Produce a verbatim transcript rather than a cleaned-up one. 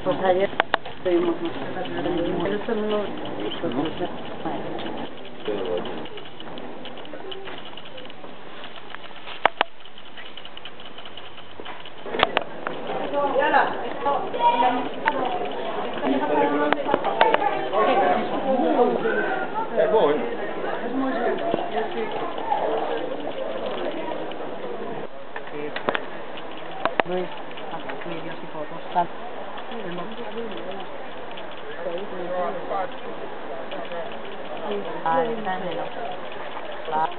Pues ayer tuvimos nosotros, pero eso no, pues, no sé. Luis, ah, mi Dios, y por dos tal. Vale, está en el otro. Va.